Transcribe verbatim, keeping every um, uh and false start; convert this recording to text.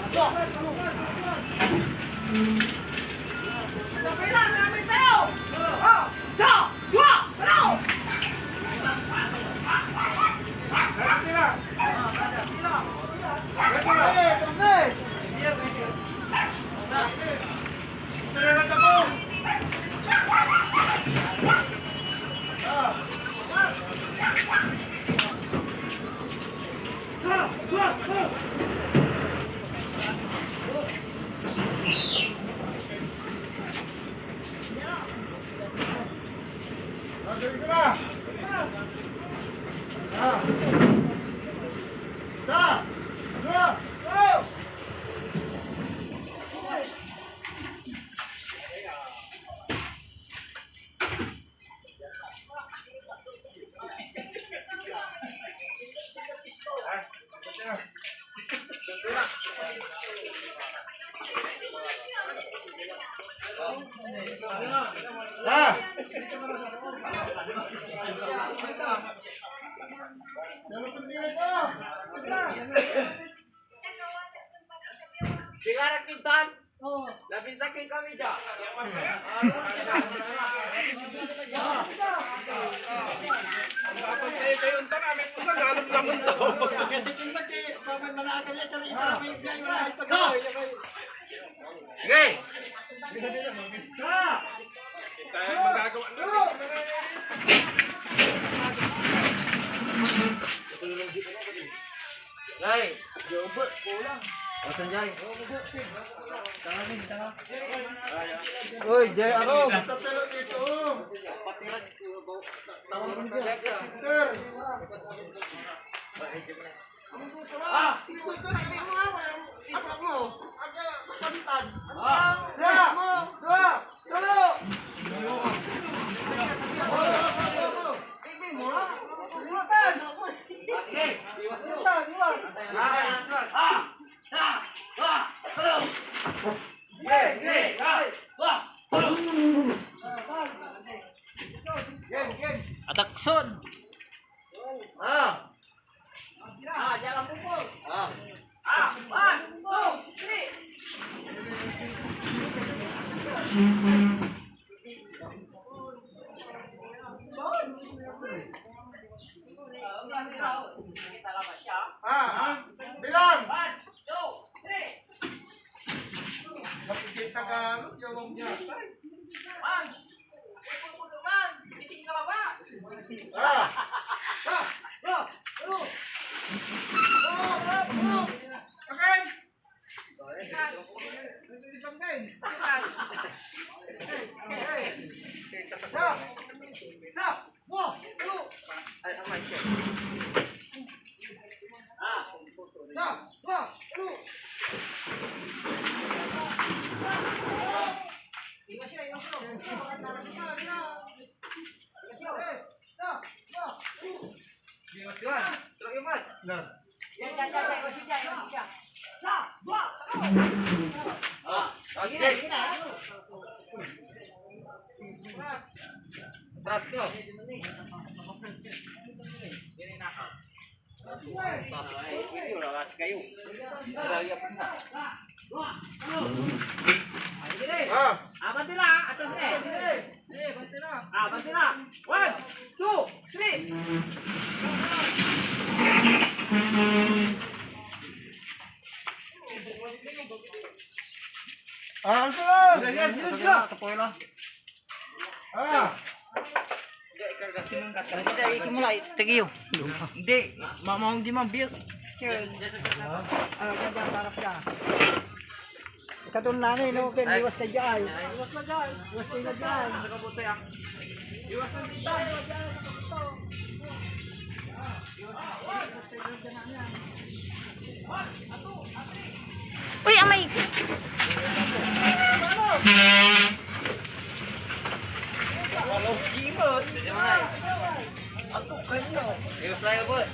Sa pila, marami tayo! Oh, isa, dua, talo! Ah! Pilar ak pintan? Labing sakey kami dia. Tapos eh, kayo, untan, amin po sa, nanom-nanom to. Kasi kin mati, pamay manakal ya, tara, itara, may biyay, wala, ay, pag-, Go! Sige! Tayo magagawa na. Jay, Jobert, kulang. Asan, Jay? Uy, Jay, ako. Sir. Ah! Ah! Dua! Dua! Talo! Atakson! Ah! Ah, diyan ang pupol. Ah. Ah, one, two, three. Ah, ah. Bilang. One, two, three. Nakikita ka, ano, yung mga One, Ah! Ah! Go! Go! Go! Go! Again! Go! Go! Go! Go! Go! Go! Ah. Ah, bantila, atras eh. Ah, bantila. One, two, three. Ah, atras. Sige, sige, sige. Ah. Hindi, ikimula, tagiyo. Hindi, ma-, maong di man, biyak. Ah, ganda, tarap ka. Ikatol na ni, no? Ken, iwas ka dyan. Iwas ka dyan. Iwas ka dyan. Iwas ka dyan. Uy, amay. Walang kimot. Ato kayo. Ayos tayo, boy.